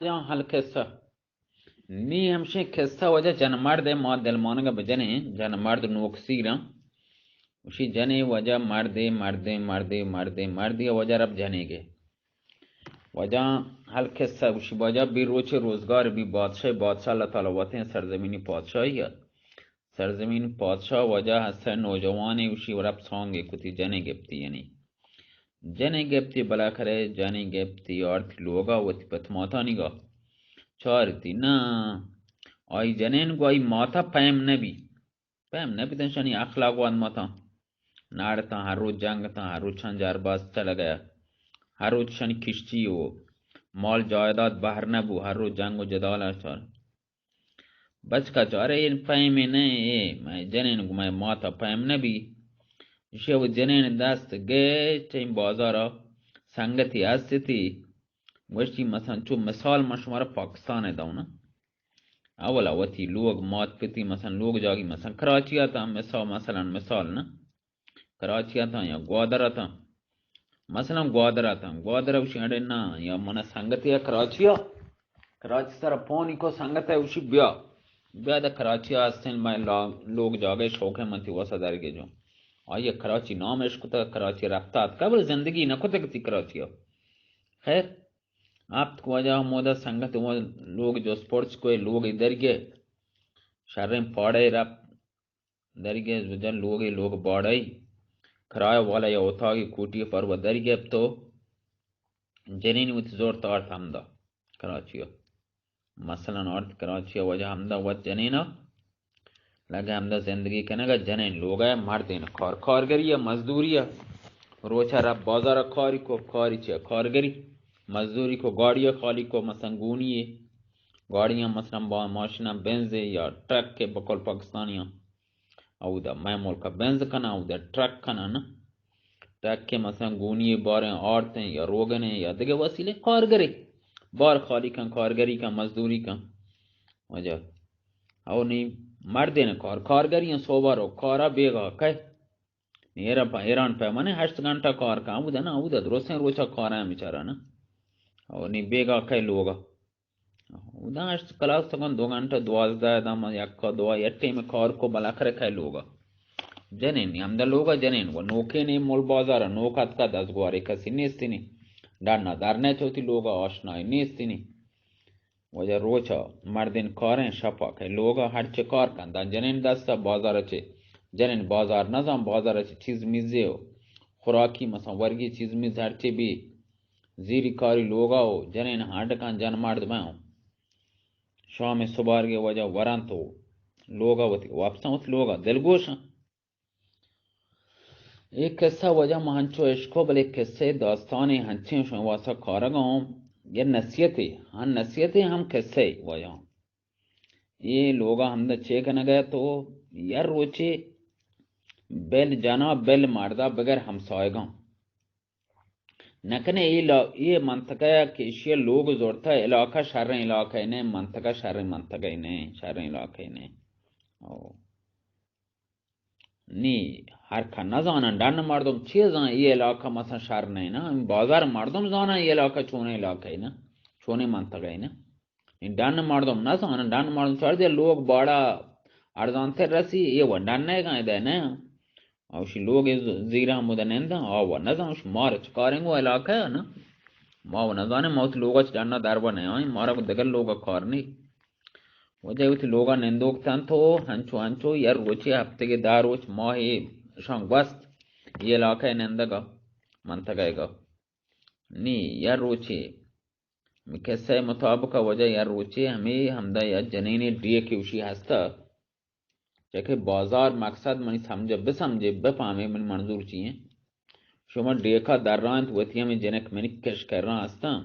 جان حل قصہ۔ نی ہمشیں قصہ واجہ جن مرد ءِ ما دلمانگ ءَ بجنیں، جن مرد نوک سیراں۔ وشی جنے واجہ مردے، مردے، مردے، مردے، مردے واجہ رب جنے گے۔ واجہ حل قصہ وشی واجہ بی روچے روزگار بی بادشاہ، بادشاہ اللہ تعالی وتیں سرزمینی پادشاہی ات۔ سرزمین پادشاہ واجہ ہستہ نوجوانے وشی ورپ سانگے کتی جنے گپتی یعنی۔ جنے گپتی بلا کرے، جنے گپتی آرتی لوگا وتی پت ماتانی گا۔ چارتی نا، آئی جنین گو آئی ماتا پیم نبی۔ پیم نبی تن شانی اخلاق وان ماتا۔ ناڑتاں ہر روچ جنگ تاں، ہر روچ شان جار باز چلگیا۔ ہر روچ شانی کشتی و مال جائیداد بہر نبو، ہر روچ جنگ و جدال چار۔ بچکا چارے اے پیم نہ اے، مئے جنین گو مئے ماتا پیم نہ بی۔ ایشی و جنین دست گے چین بازارا سنگتی ہستی۔ گوشتی مثلاً چو مثال ما شمارا پاکستان دونا۔ اولا وتی لوگ مات پتی مثلاً لوگ جاگی مثلاً کراچی آتا مثال، مثلاً مثال نہ۔ کراچی اتاں یا گوادر اتاں۔ مثلاً گوادر اتاں، گوادر اوشی اڑے نا، یا من سنگتے ءَ کراچی ءَ، کراچی سر پونی کو سنگت ءَ اوشی بیا، بیا دا کراچی ءَ ہستیں مئے لا-، لوگ جاگہ شوق ہے من تی وسا درگے جو۔ آئی کراچی نام اش کتا، کراچی رفتا اتکا، بلے زندگی نہ کتا کتی کراچی ءَ۔ خیر، آپ کو واجہ مودا سنگت وہ لوگ جو سپورٹس کو لوگ درگے، شریں پاڑے رفت، درگے زجن لوگے لوگ باڑائی، کرایہ والا یا اتاگی کوٹی پر و درگے تو جنین وتی زور تارت ہمدا کراچی ءَ۔ مثلاً آرت کراچی ءَ واجہ ہمدا وت جنین ءَ لگے ہمدا زندگی کنگ ءَ جنین لوگ ءَ مردین کار، کارگری ءَ مزدوری ءَ روچ ءَ رب بازار ءَ کاری کو، کاری چی ءَ کارگری مزدوری کو، گاڑی ءَ خالی کو، مثلاً گونی ءَ گاڑیاں مثلاً با ماشیناں بنز ءَ یا ٹرک ءَ بقول پاکستانیاں اودا مئے ملک ءَ بنز کناں، اودا ٹرک کناں نا۔ ٹرک ءَ مثلاً گونی باریں آرتیں یا روگنیں یا دگہ وسیلے کارگرے۔ بار خالی کن، کارگری کن، مزدوری کن۔ واجہ۔ او نی مردے نے کار، کارگری ہیں صوبہ رو، کارا بیگا کئے۔ نی ایران پہ، ایران پہ منے ہشت گھنٹہ کار کن، اودا نا، اودا درستیں روچا کار ہیں بیچارہ نا۔ او نی بیگا کئے لوگا۔ اودا ہشت کلاس تکن دو گھنٹہ دوازدہ دم یک دو یک ٹیم کار کو بالاخرہ کئے لوگا۔ جنین نی ہمدا لوگا جنین و نوکین مول بازار نوک اتکا دزگوارے کسی نیستینی۔ ڈنا در نہ چوتی لوگا آشنائی نیستینی۔ واجہ روچا مردین کاریں شپا کئے لوگا ہر چہ کار کن داں جنین دستا بازار چہ۔ جنین بازار نزان بازار چہ چیز میزے و خوراکی مثلاً ورگی چیز میز ہر چہ بی۔ زیری کاری لوگا و جنین ہانڈکاں جن مرد بئیں و شام سبارگے واجہ ورنت و لوگا وتی واپساں وتی لوگا دلگوشاں۔ اے قصہ واجہ ما ہنچو اشکو بلے قصہ داستانے ہنچیں شما واسا کارگا ہوں یا نصیحتے، ہاں نصیحتے ہم قصہ واجہ۔ اے لوگا ہمدا چے کنگا تو یا روچے بل جنا بل مردا بگر ہمسایگاں۔ نہ کنے اے لا-، اے منطقہ کہ ایشی لوگ زورتا علاقہ شریں علاقہ نے، منطقہ شریں منطقہ نے، شریں علاقہ نے۔ او۔ نی ہر کن نزانن ڈن مردم چیزاں اے علاقہ مثلاً شر نہیں نا، بازار مردم زانن اے علاقہ چونیں علاقہ نا، چونیں منطقہ نا۔ این ڈن مردم نزانن، ڈن مردم چار دے لوگ باڑا ارزانتر رسی، اے و ڈن نہ گائیں دے نہ۔ اوشی لوگ ز-، زیرہ ہم ودہ ننداں، آ و نزان، اوش مار چکاریں گو علاقہ ہے نا۔ ما و نزانیں، ما وت لوگ چ ڈن در و نیائیں، مارا کو دگہ لوگ کار نہیں۔ وجہ وتی لوگ نندوک تن تو ہنچو ہنچو یا روچے ہفتگے دہ روچ ماہے شان گوست، یہ علاقہ نندگا، منطقہ گا۔ نی یا روچے قصہ مطابق وجہ یا روچے ہمے ہمدا یا جنینے ڈیکے اوشی ہستا، چہ کہ بازار مقصد منی سمجھ بسمجھے بپامے منی منظور چی ہیں۔ شما ڈیکا درائنت وتی ہمیں جنک منی کش کرنا ہستاں۔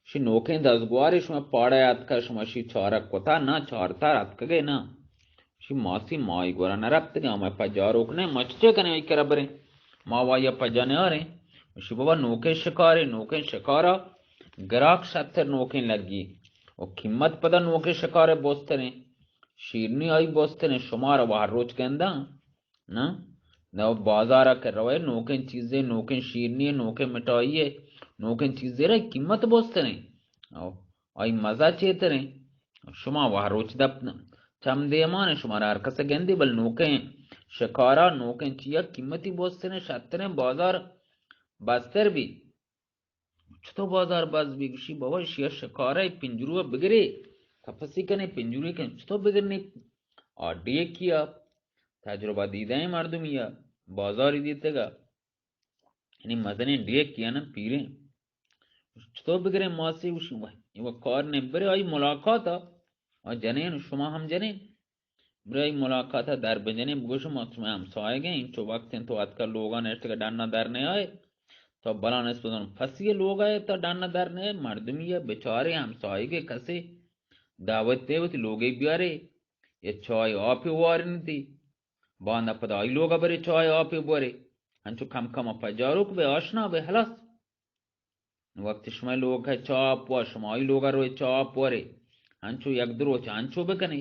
شی نوکیں دزگوارے شما پاڑے آتکا شما شی چارک کتا نا چارتا آتکگے نا۔ شی ماسی مائی گورا نہ رپتگیں، ہمے پجاروک نہ، ما چے کنیں ای کرا بریں؟ ما وایا پجا نیاریں۔ شی بابا نوکیں شکارے، نوکیں شکارا گراک شتر نوکیں لگی۔ و قیمت پدا نوکیں شکارے بوستریں۔ شیرنی آئی بوستریں، شمارا و ہر روچ گنداں۔ نا؟ نو بازارا کہ روئے نوکیں چیزے، نوکیں شیرنی، نوکیں مٹھائی، نوکیں چیزے را قیمت بوستریں۔ او۔ آئی مزہ چیتریں؟ شما وہروچ دپ چم دیمان، شمارا ہر کس گندی، بل نوکیں شکارا، نوکیں چیا قیمتی بوستریں، شتریں، بازار بستر بی۔ چتو بازار بز بی؟ گوشی، بابا، شیا شکارا پنجرو بگرے، کپسی کنے پنجرو کن، چتو بگرنی؟ آ ڈیکیا، تجربہ دیدہ مردمیا، بازاری دیتگا، یعنی مزنیں ڈیک یا نہ پیریں۔ چطور بگریں ماسی؟ گوشی، وای، اے وقت کار نے، برے آئی ملاقات آ، آ جنین، شما ہم جنین، برے آئی ملاقات آ در بجنین، بگوش ما شما ہمسایگیں، انچو وقت انت تو اتکا لوگا نشتگا ڈنا در نیائے، تو بلا نسبتاً پسی لوگا ہے، تا ڈنا در نیائے، مردمی ہے، بچارے ہمسایگے کسے دعوت دے وتی لوگے بیارے، یا چائے آپے وارنتی۔ باندا پدا آئی لوگا برے چائے آپے بورے۔ انچو کم کم پجاروک بے، آشنا بے، ہلاس۔ وقت شما لوگ ہے چا آپ وا، شما آئی لوگا روے چا آپ ورے۔ انچو یک دو روچ انچو بکنے۔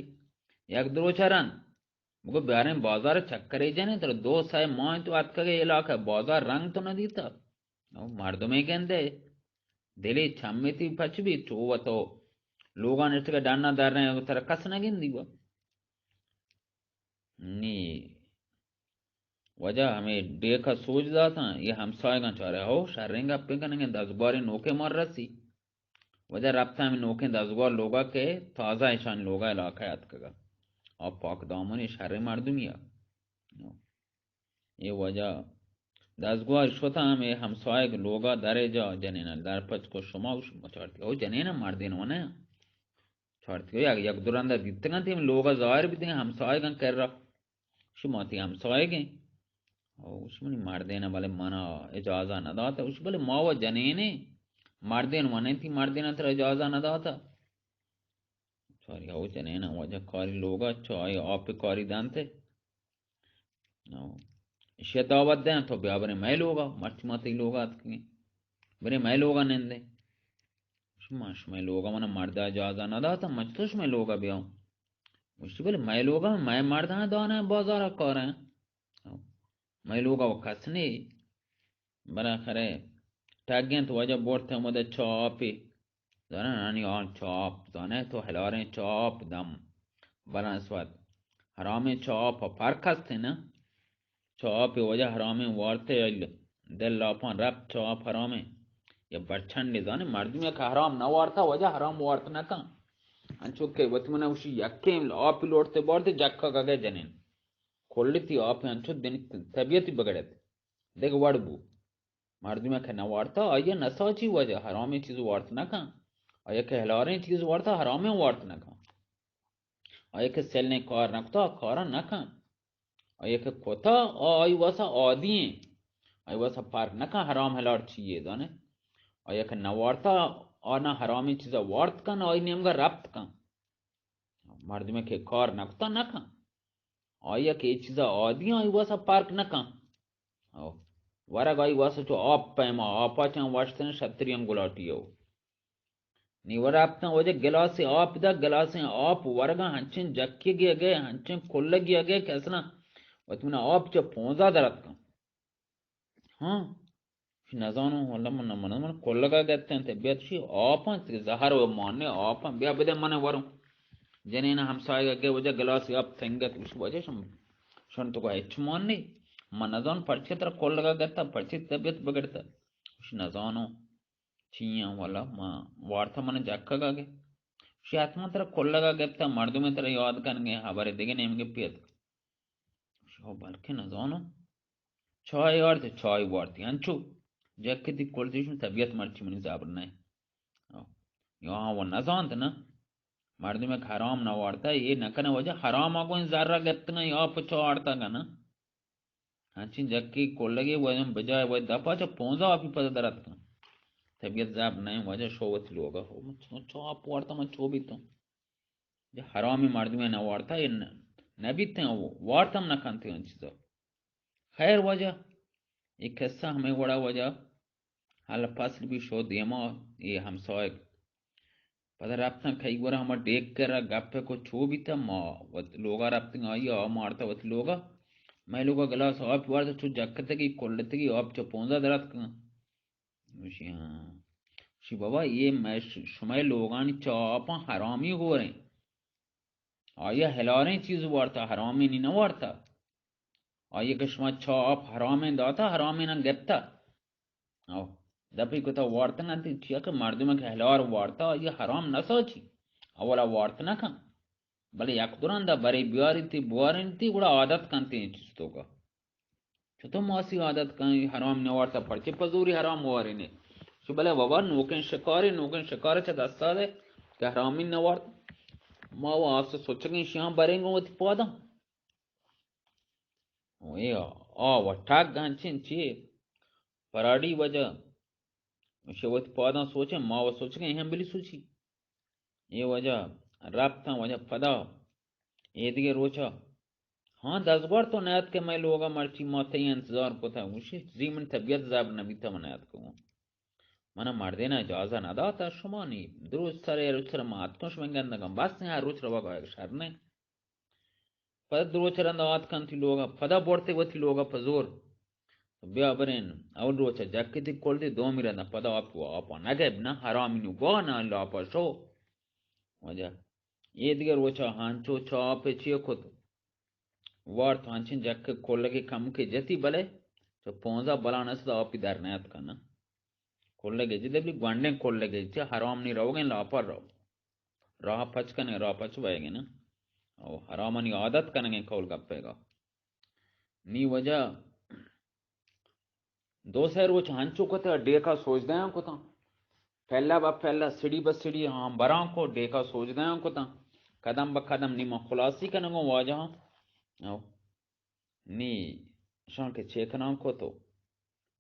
یک دو روچ رند۔ بگو بیاریں بازار چکرے جنے، تر دو سہ ماہ تو اتکگے علاقہ بازار رنگ تو نہ دیتا۔ او مردمے گندے۔ دلے چمے تی پچ بی، چو و تو لوگا نشتگے ڈنا در رہے، تر کس نہ گندی وا۔ نی واجہ ہمے ڈیکا سوج داتاں، یہ ہمسایگاں چارے، ہو، شریں گپیں کنگیں، دزگواری نوکے مار رسی۔ واجہ رپتہ ہمیں نوکیں دزگوار لوگا کہ تازہ اشانی لوگا علاقہ اتکگا۔ آ پاک دامنی شریں مردمی آ۔ یہ واجہ دزگوار شتہ ہمیں ہمسایگ لوگا درے جا جنین در پچ کو، شما گوش مچارتی، او جنین مردین ونے۔ چارتگو یک، یک دو رندا دیتگاں، تیم لوگا ظاہر بیتگاں، ہمسایگاں کرا۔ شما تی ہمسایگیں۔ او، شمنی مردین، بلے منا اجازہ نہ داتا۔ اش بلے ما و جنینے، مردین ونین تی مردین ترا اجازہ نہ داتا۔ چاری او جنین واجہ کاری لوگا، چائے آپ کاری دانتے۔ او، ایشی دعوت دیں، تو بیا برے مئے لوگا، مرچی ما تی لوگا اتکگیں۔ برے مئے لوگا نندیں۔ شما، شمئے لوگا منا مردا اجازہ نہ داتا، من چطور شمئے لوگا بیاؤں؟ گوشتی، بلے مئے لوگا، مئے مرداں دانا بازارا کاریں۔ مئے لوگا و کس نی۔ بالاخرہ ٹگیں تو واجہ بورتے مدہ چاپی۔ زانے نانی آن چاپ، زانے تو ہلاریں چاپ دم۔ بلان سوات۔ حرامیں چاپ پر کستے نا۔ چاپ واجہ حرامیں وارتے ال۔ دل لاپاں رپ چاپ حرامیں۔ یا برچنڈے زانے مردم یک حرام نہ وارتا واجہ حرام وارت نہ کن۔ انچو کہ وت من اوشی یکیں آپ لوٹتے بارتے جکا گگے جنین۔ کلتی آپ انچو دن طبیعتی بگڑت۔ دگہ وڑ بو۔ مردمے کہ نہ وارتا، آئی ء نساچی واجہ حرامیں چیز وارت نہ کن۔ آئی ء کہ ہلاریں چیز وارتا، حرامیں وارت نہ کن۔ آئی ء کہ سلیں کار نہ کتا، کارا نہ کن۔ آئی ء کہ کتا، آ آئی واسا عادی ایں۔ آئی واسا فرق نہ کن حرام ہلار چی یے، زانے۔ آئی ء کہ نہ وارتا، آ نہ حرامیں چیزا وارت کن، آئی نیمگا رپت کن۔ مردمے کہ کار نہ کتا، نہ کن۔ آئی ء کہ اے چیزا عادی آں، آئی واسا فرق نہ کن۔ او، ورگ آئی واسا چو آپ پیما، آپا چاں واشتن شتری ہم گلاٹی ہو۔ نی ورا اپتاں واجہ گلاسے آپ دا، گلاسیں آپ ورگا ہنچیں جکے گیا گئے، ہنچیں کلگی گئے کہ اصلاً وت منا آپ چا پونزا درت کن۔ ہاں، نزانوں، واللہ من، من، من کلگا گتیں، طبیعت شی آپاں، زہر و مانے آپاں، بیا بدے من وروں۔ جنین ہمسایہ گے وجہ گلاس آپ تنگت، اس وجہ شم، شن تو کو ہچ مان نہیں۔ من نزان پرچے ترا کلگا گتا، پرچے طبیعت بگڑتا۔ اس نزانوں، چیاں واللہ ما وارتا من جکگا گے۔ شی حتما ترا کلگا گتا، مردم ترا یاد کنگے، خبر دیگه نیمگے پیت۔ شو بلکہ نزانو۔ چائے آرت، چائے وارتی۔ انچو جکتی کلتی شن طبیعت مرچی منی زابر نہ۔ یا ہاں وہ نزانت نا۔ مردم ایک حرام نہ وارتا، یہ نہ کنے وجہ حرام آگو ان ذرہ گپتنا یا پچا آرتا گنا۔ ہنچین جکی کلگی وجہ بجائے وجہ دپا چا پونزا آپی پتہ درت کن۔ طبیعت زاب نہ وجہ شو وتی لوگا ہو۔ چو آپ وارتا من چو بیتوں۔ جا حرامی مردمے نہ وارتا، اے نہ، نہ بیتیں، وارتم نہ کنتیں ان چیزا۔ خیر واجہ، اے قصہ ہمے وڑا واجہ، حل فصل بی شو دیما، اے ہمسائگ۔ پدا رپتن کئی گورا ہما ڈیک کرا گپ کو چو بیتا، ما وت لوگا رپتن آئی آ مارتا وت لوگا۔ میں لوگا گلاس آپ وارتا چو جکتگی، کلتگی، آپ چو پونزا درات کن۔ گوشی، ہاں۔ چی بابا، یہ مئے ش-، شمئے لوگانی چاپاں حرامی ہوریں۔ آیا حلالیں چیز وارتا، حرامینی نہ وارتا۔ آیا کہ شما چاپ حرامیں داتا، حرامیناں گپتا۔ او، دپی کتا وارت نہ تی، چیا کہ مردم کہ حلال وارتا، آیا حرام نہ سوچی۔ اولا وارت نہ کن۔ بلے یک دراندا برے بیاری تی، بوارین تی، گڑا عادت کنتی این چیز تو کا۔ چطور ماسی عادت کن، حرام نوارتا، پرچے پزوری حرام وارینه؟ شو بلے بابا، نوکیں شکارے، نوکیں شکار چہ دستا دے کہ حرامی نوارت۔ ما و آس سوچگیں شیاں بریں گوں وتی پاداں۔ او اے آ، آ و ٹاک گانچیں چی؟ پراڈی وجہ۔ شو وتی پاداں سوچیں، ما و سوچگیں ہم بلی سوچی۔ اے واجہ رپتاں، واجہ پدا اے دگہ روچا، ہاں، دزگوار تو نیاتکے مئے لوگا، مرچی ما تئی انتظار کتا۔ گوشی، زی من طبیعت زبر نبیتا من نیاتکگوں۔ منا مردینا اجازہ نداتا، شما نی دروچ سر، اے روچ سر ما اتکوں شمئے گندگاں، بس ہر روچ روگا یک شر نہ۔ پدا دروچ رندا آتکاں تی لوگا، پدا برتے وتی لوگا پہ زور۔ بیا برین، اول روچا جکتی کل دی، دومی رندا پدا آپ کو آپا نگیب نہ، حرامی نو گوا نہ، لاپا شو۔ واجہ، اے دگہ روچا ہانچو چاپ چی کت؟ وارت ہانچیں جک کلگے کم کے جتی، بلے چو پونزا بلان است آپی در نیاتکا نہ۔ کلگے جدے بلی گونڈیں کلگے، چہ حرام نی روگیں لاپر رو۔ راہ پچ کنیں، راہ پچ بئیگیں نا۔ او حرامانی عادت کنگیں قول گپے گا۔ نی وجہ دو سے روچ ہنچو کتے ڈیکا سوج دیاں کتاں۔ پہلا با پہلا، سڑی با سڑی ہاں براں کو، ڈیکا سوج دیاں کتاں۔ قدم با قدم نی من خلاصی کنگوں واجہاں۔ او۔ نی شان کہ چیکناں کو تو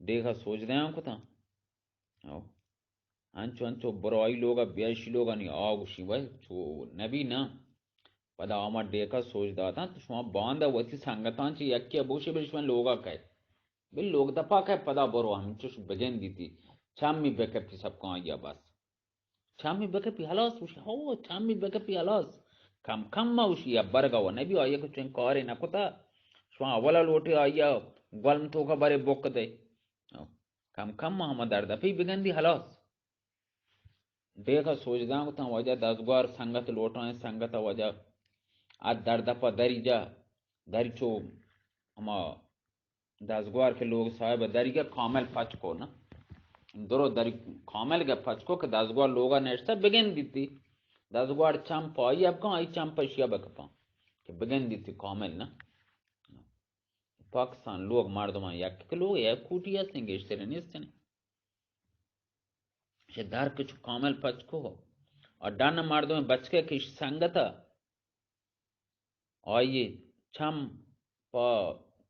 ڈیکا سوج دیاں کتاں۔ او۔ انچو انچو برو آئی لوگا، بیا ایشی لوگا، نی آ گوشی، وای چو نبی نا۔ پدا آ ما ڈیکا سوج داتاں، تو شما باندا وتی سنگتاں چہ یکے بوشے بل شما لوگا کئے۔ بل لوگ دپا کئے، پدا برو ہمچوش بگندیتی۔ چمی بکپی سبکاں آئیا بس۔ چمی بکپی ہلاس گوشی، ہو، چمی بکپی ہلاس۔ کم کم ما گوشی، یا برگا و نبی آئیا کہ چون کارے نکتا۔ شما اولا لوٹے آئیا گلم توکا برے بک دے۔ کم کم ما ہما دردپی بگندی ہلاس۔ ڈیکا سوج داں کتاں، واجہ دزگوار سنگت لوٹائیں، سنگت واجہ آ دردپا دری جا، دری چو ہما دزگوار کہ لوگ صاحب دری گا کامل پچ کو نا۔ درو دری کامل گا پچ کو کہ دزگوار لوگا نشتہ بگندیتی۔ دزگوار چم پائی اب کن، آئی چم پشیا بکپاں کہ بگندیتی کامل نا۔ پاکستان لوگ مردمان یک کہ لوگ یک کوٹی ہستیں، گیشتر نیستیں۔ چہ در کہ چو کامل پچ کو۔ اور ڈن مردم بچکے کہ ایش سنگتا، آئی چم پا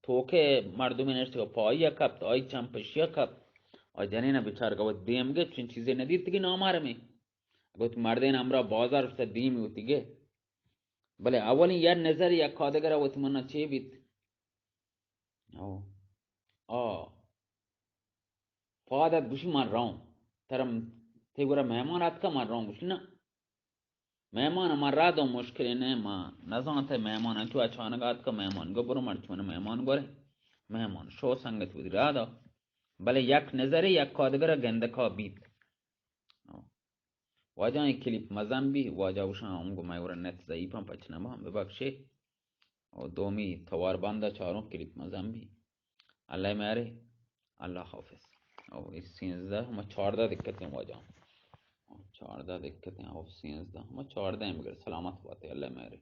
توکے مردم نشتگ، پا آئی کپت، آئی چم پشیا کپت۔ اور جنین بیچارگا وت دیم گے چون چیزے ندیتگی نامحرمے۔ گوت مردین ہمرا بازار شتا دیم ہوتی گے۔ بلے اولین یک نظر یک آدگر وت منا چے بیت؟ او۔ آ۔ پاد ات گوشی، من رؤں۔ ترا م-، تئی گورا مہمان آتکا، من رؤں۔ گوشی، نہ۔ مہمان من را دوں، مشکلے نہ، من نزانت مہمان انچو اچانک آتکا، مہمان گو برو، مرچی من مہمان گورے۔ مہمان شو سنگت وتی را دا۔ بلے یک نظرے یک آدگرا گندکا بیت۔ واجہ اے کلیپ مزن بی، واجہ گوشاں ہم گو مئے گورا نیٹ ضعیفاں پچ نہ باں، ببخشے۔ او دومی توار باندا چاروں کلیپ مزن بی۔ اللہ مہرے، اللہ حافظ۔ او اے سیزدہ، ہما چاردہ دقتیں واجہ۔ چاردہ دقتیں، او سیزدہ، ہما چاردہ ایں بگر سلامت باتے، اللہ مہرے۔